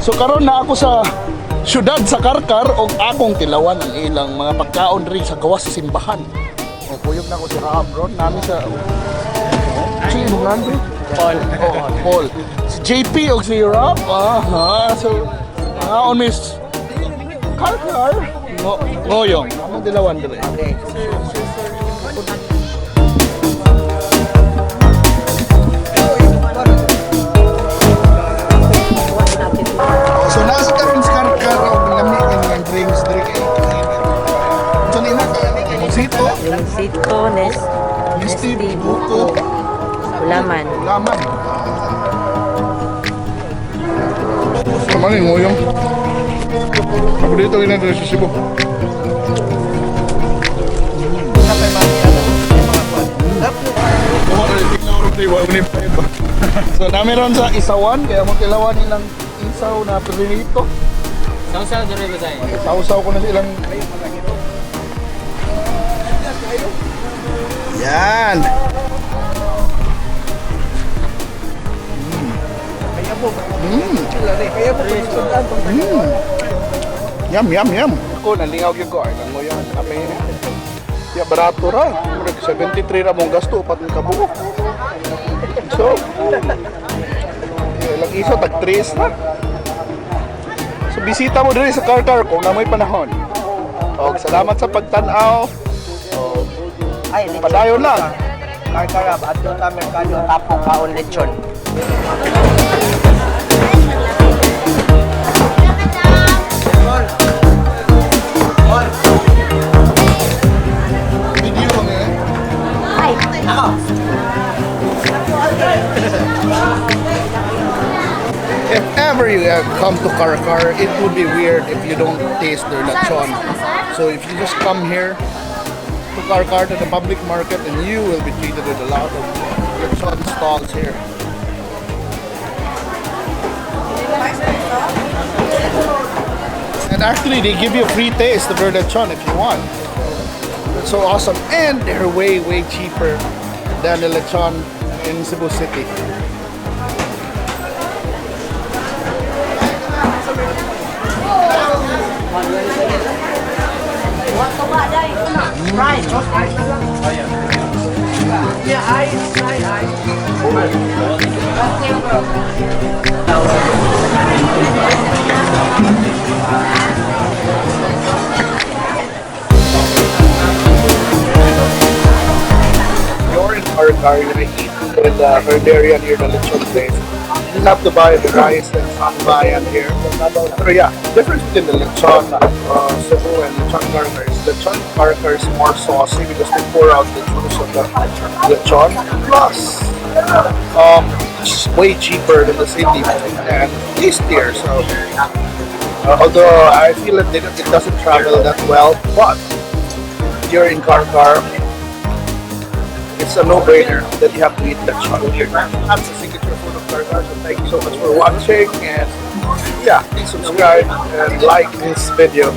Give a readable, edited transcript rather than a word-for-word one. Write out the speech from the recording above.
So karon na ako sa syudad sa Carcar og akong tilawan ang ilang mga pagkaon diri sa gawas sa simbahan. O kuyog na ko si Rob ron nami sa si imong ngalan, pre? Paul. Oh, Paul. Si JP og si Rob. Ah, so on miss Carcar. Ngoyong. Among tilawan diri. Okay. So nasa karon sa Carcar og lami ang drinks diri kay. So ni na Limoncito, Limoncito, nes, Nesty, Nesty, buko, buko, ulaman. Ulaman. Kamani ngoyong. Paborito rin natin sa Cebu. So nami ron sa isawan, kaya mo tilawan ilang isaw na prinito. Sausaw diri ba sa'yo? Sausaw ko na silang. Yan. Yum, yum, yum. Ako, nalingaw gyud ko. Ay, langoy ang kape niya. Ya, barato ra. Murag 73 ra mong gasto, upat ni kabuok. So, ilang iso, tag 3 na. So, bisita mo diri sa Carcar kung namoy panahon. Og salamat sa pagtan-aw. Og Ay, lechon. padayon lang. Karkarab, adto ta merkado tapok kaon lechon. Video lang eh. Ay, If ever you come to Carcar, it would be weird if you don't taste their lechon. So if you just come here to Carcar, to the public market, and you will be treated with a lot of lechon stalls here. And actually, they give you a free taste of their lechon if you want. That's so awesome. And they're way, way cheaper than the lechon in Cebu City. You're in Carcar, you're gonna eat in the Herderia near the lechon place. You just have to buy the rice and some viand here. Pero yeah, difference between the lechon Cebu and lechon Carcar is lechon Carcar is more saucy because they pour out the juice of the lechon. Plus, it's way cheaper than the city and tastier. So, although I feel that it doesn't travel that well, but if you're in Carcar, it's a no-brainer that you have to eat lechon here. That's the signature food of Carcar. So thank you so much for watching, and yeah, please subscribe and like this video.